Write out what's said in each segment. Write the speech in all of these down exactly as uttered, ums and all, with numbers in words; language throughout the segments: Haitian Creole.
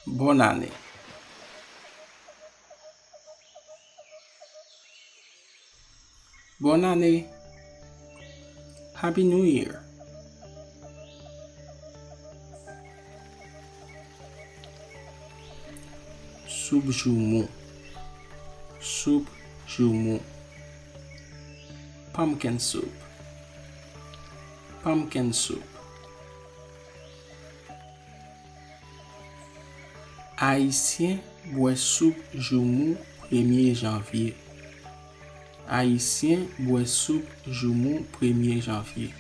Bòn ane. Bòn ane. Happy New Year. Soup joumou. Soup joumou. Pumpkin soup. Pumpkin soup. Ayisyen bwè soup joumou premye janvye. Ayisyen bwè soup joumou premye janvye.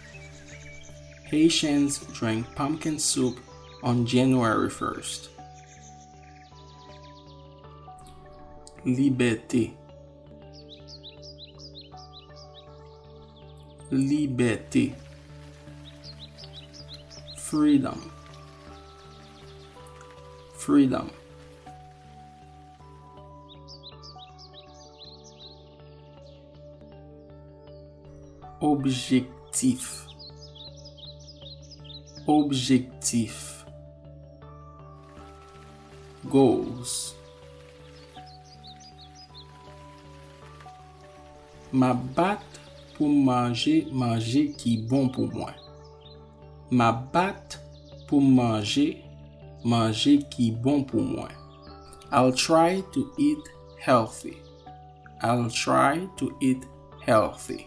Haitians drink pumpkin soup on January first. Libète. Libète. Freedom. Freedom. Objektif. Objektif. Goals. M ap bat pou m manje manje ki bon pou mwen. M ap bat pou m manje manje ki bon pou mwen. I'll try to eat healthy. I'll try to eat healthy.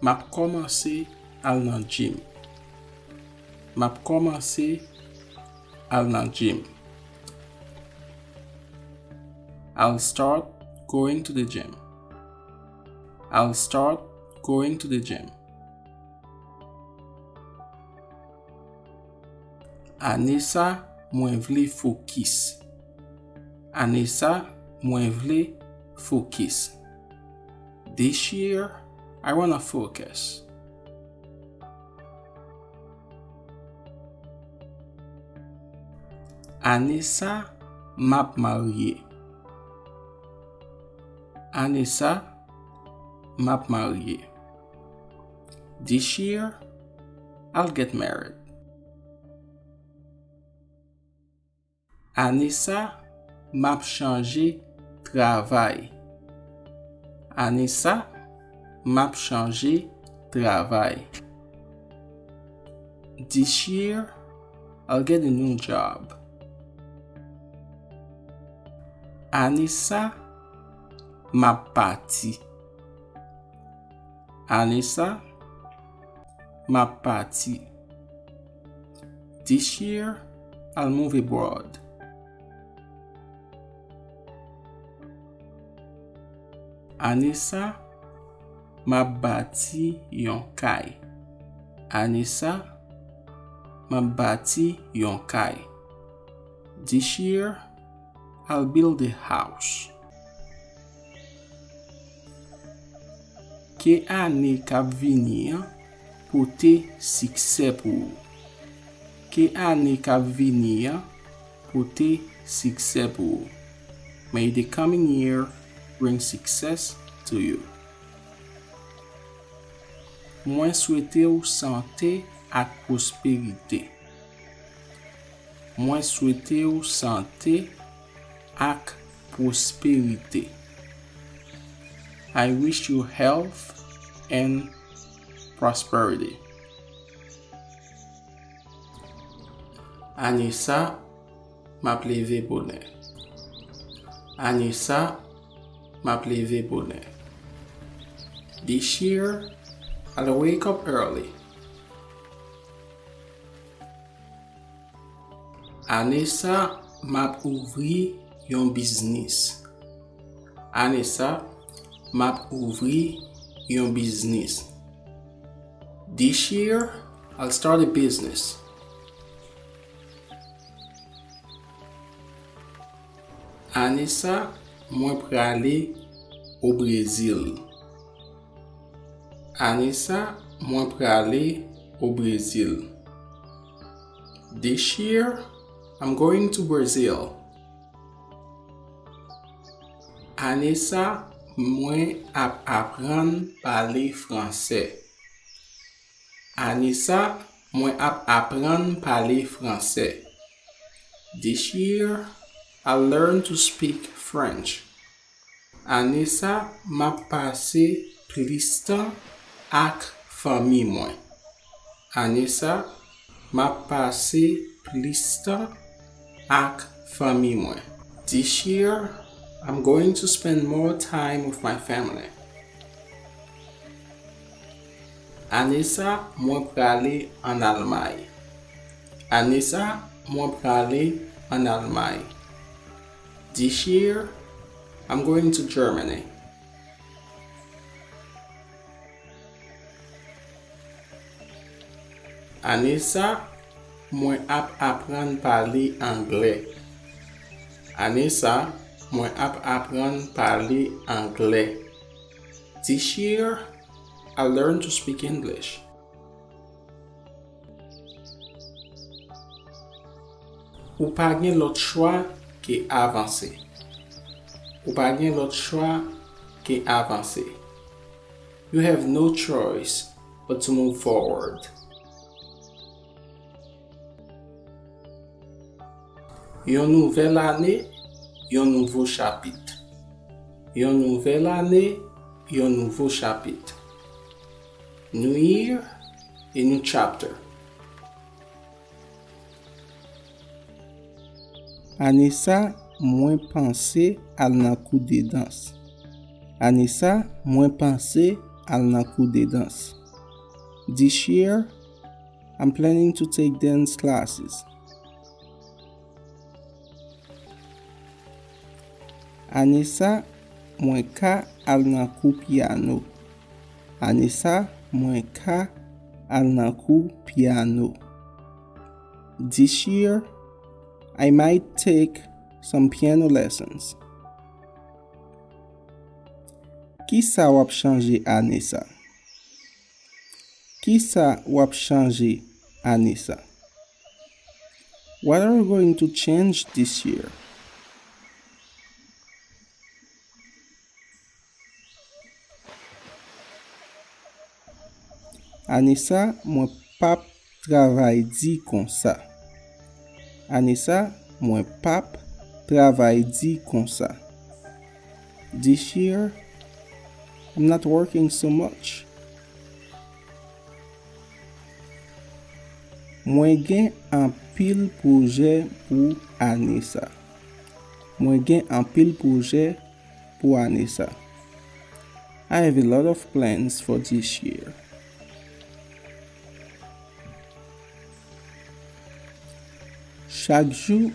M ap kòmanse al nan gym. M ap kòmanse al nan gym. I'll start going to the gym. I'll start going to the gym. Ane sa, mwen vle fokis. Ane sa, mwen vle fokis. This year, I wanna focus. Ane sa, m ap marye. Ane sa, m ap marye. This year, I'll get married. Ane sa, m ap chanje travay. Ane sa, m ap chanje travay. This year, I'll get a new job. Ane sa, m ap pati. Ane sa, m ap pati. This year, I'll move abroad. Ane sa, m ap bati yon kay. Ane sa, m ap bati yon kay. This year, I'll build a house. Ke ane k ap vini an pote siksè pou ou. Ke ane k ap vini an pote siksè pou ou. May the coming year bring success to you. Mwen swete w sante ak pwosperite. Mwen swete w sante ak pwosperite. I wish you health and prosperity. Ane sa, m ap leve bonè. Ane sa, m ap leve bonè. This year, I'll wake up early. Ane sa, m ap ouvri yon biznis. Ane sa, m ap ouvri yon biznis. This year, I'll start a business. Ane sa, mwen prale o Brezil. Ane sa, mwen prale o Brezil. This year, I'm going to Brazil. Ane sa, mwen ap aprann pale fransè. Ane sa, mwen ap aprann pale fransè. This year, I learn to speak French. Ane sa, m ap pase plis tan ak fanmi mwen. Ane sa, m ap pase plis tan ak fanmi mwen. This year, I'm going to spend more time with my family. Ane sa, mwen prale ann Almay. Ane sa, mwen prale ann Almay. This year, I'm going to Germany. Ane sa, mwen ap aprann pale anglè. Ane sa, mwen ap aprann pale anglè. This year, I learn to speak English. Ou pa gen lòt chwa ke avanse. Ou pa gen lòt chwa ke avanse. You have no choice but to move forward. Yon nouvèl ane, yon nouvo chapit. Yon nouvèl ane, yon nouvo chapit. New year, a new chapter. Ane sa, mwen panse al nan kou de dans. Ane sa, mwen panse al nan kou de dans. This year, I'm planning to take dance classes. Ane sa, mwen ka al nan kou pyano. Ane sa, mwen ka al nan kou pyano. This year, I might take some piano lessons. Kisa w ap chanje ane sa? Kisa w ap chanje ane sa? What are you going to change this year? Ane sa, mwen p ap travay di konsa. Ane sa, mwen p ap travay di konsa. This year, I'm not working so much. Mwen gen anpil pwojè pou ane sa. Mwen gen anpil pwojè pou ane sa. I have a lot of plans for this year. Chak jou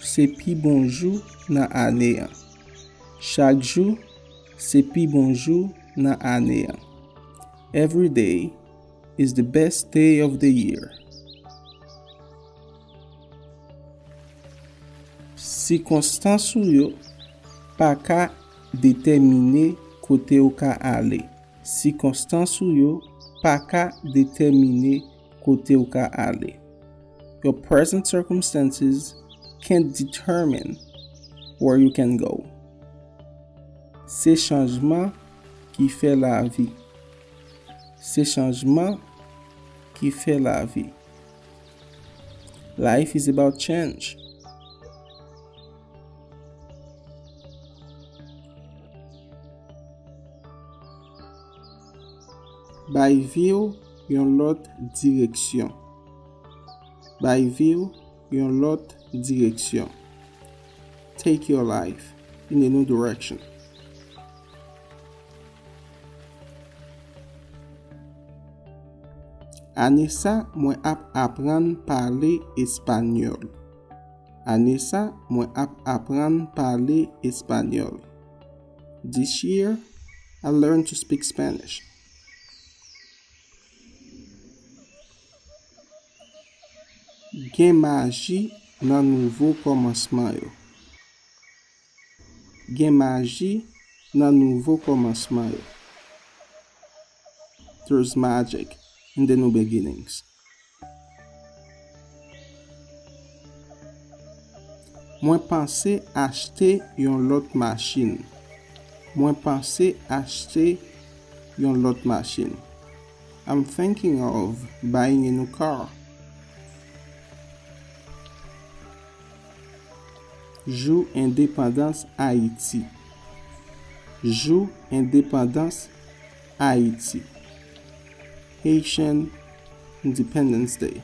se pi bon jou nan ane an. Chak jou se pi bon jou nan ane an. Every day is the best day of the year. Sikonstans ou yo pa ka detèmine kote w ka ale. Sikonstans ou yo pa ka detèmine kote w ka ale. Your present circumstances can't determine where you can go. Se chanjman ki fè lavi. Se chanjman ki fè lavi. Life is about change. Bay vi w yon lòt direksyon. Bay vi w yon lòt direksyon. Take your life in a new direction. Ane sa, mwen ap aprann pale espanyòl. Ane sa, mwen ap aprann pale espanyòl. This year, I learn to speak Spanish. Gen maji nan nouvo kòmansman yo. Gen maji nan nouvo kòmansman yo. There's magic in the new beginnings. Mwen panse achte yon lòt machin. Mwen panse achte yon lòt machin. I'm thinking of buying a new car. Jou Endepandans Ayiti. Jou Endepandans Ayiti. Haitian Independence Day.